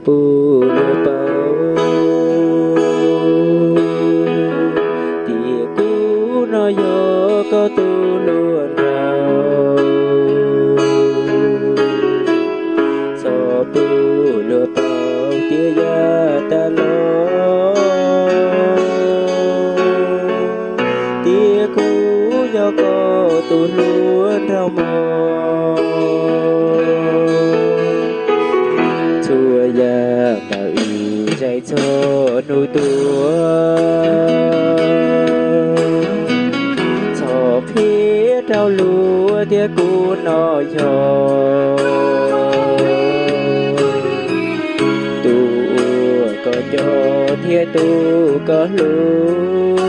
puj luag paub tias kuv no yog koj tus hluas nraug. Txhob pub luag paub tias yav tas los tias kuv yog koj tus hluas nraug mog. Txhua yam ntawm ib zais txog hnub tuag, txhob qhia rau luag tias kuv no yog tus uas koj nco thiab tus koj hlub.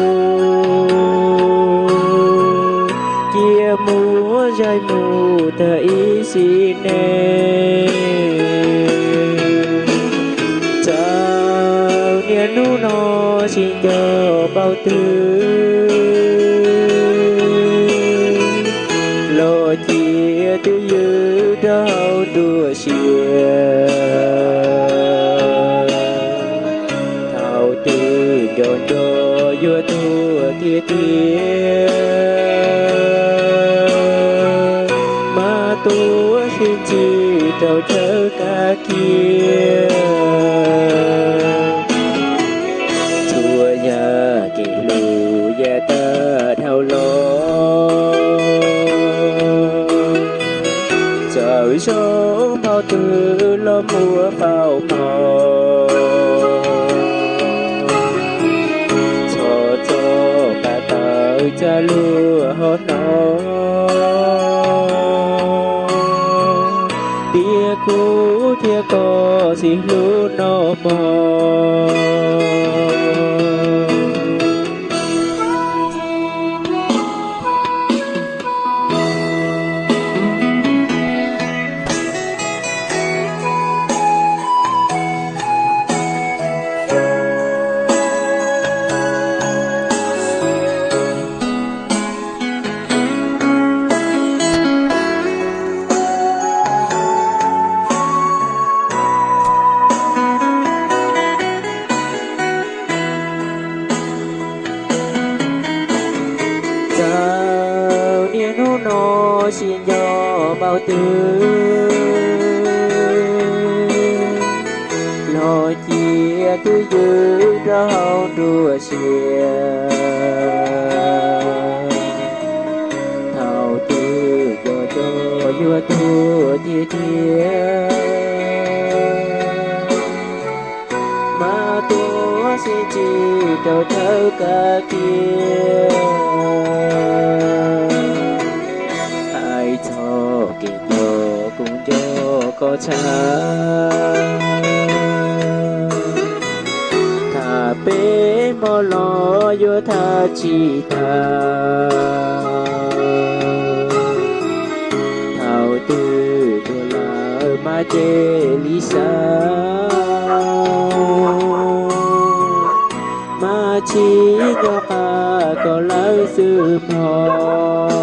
Cia muab zais mus tag ib sim neej, txawm niaj hnub no tsis nco npaum twg, los cia twj ywm rau hauv nruab siab. Thaum twg nco nco yuav tuag tiag tiag, mas tuav sib ntsib rau chaw kab kiab. Txhua yam kev hlub yav tag dhau los, txawm zoo npaum twg los muab faus hmo. Txhob txoj qab tawv txaj luag ho hnov tias kuv thiab koj tsis hlub no mog. Txawm niaj hnub no tsis nco npaum twg, los cia twj ywm rau hauv nruab siab. Thaum twg nco nco yuav tuag tiag tiag, mas tuav sib ntsib rau chaw kab kiab. Hais txog kev nco kuv nco koj tshaj, tham peb hmo los yuav tham tsis tag. Thaum twg tuag lawm mas cia li xav, mas tsis nco qab koj lawm xwb mog.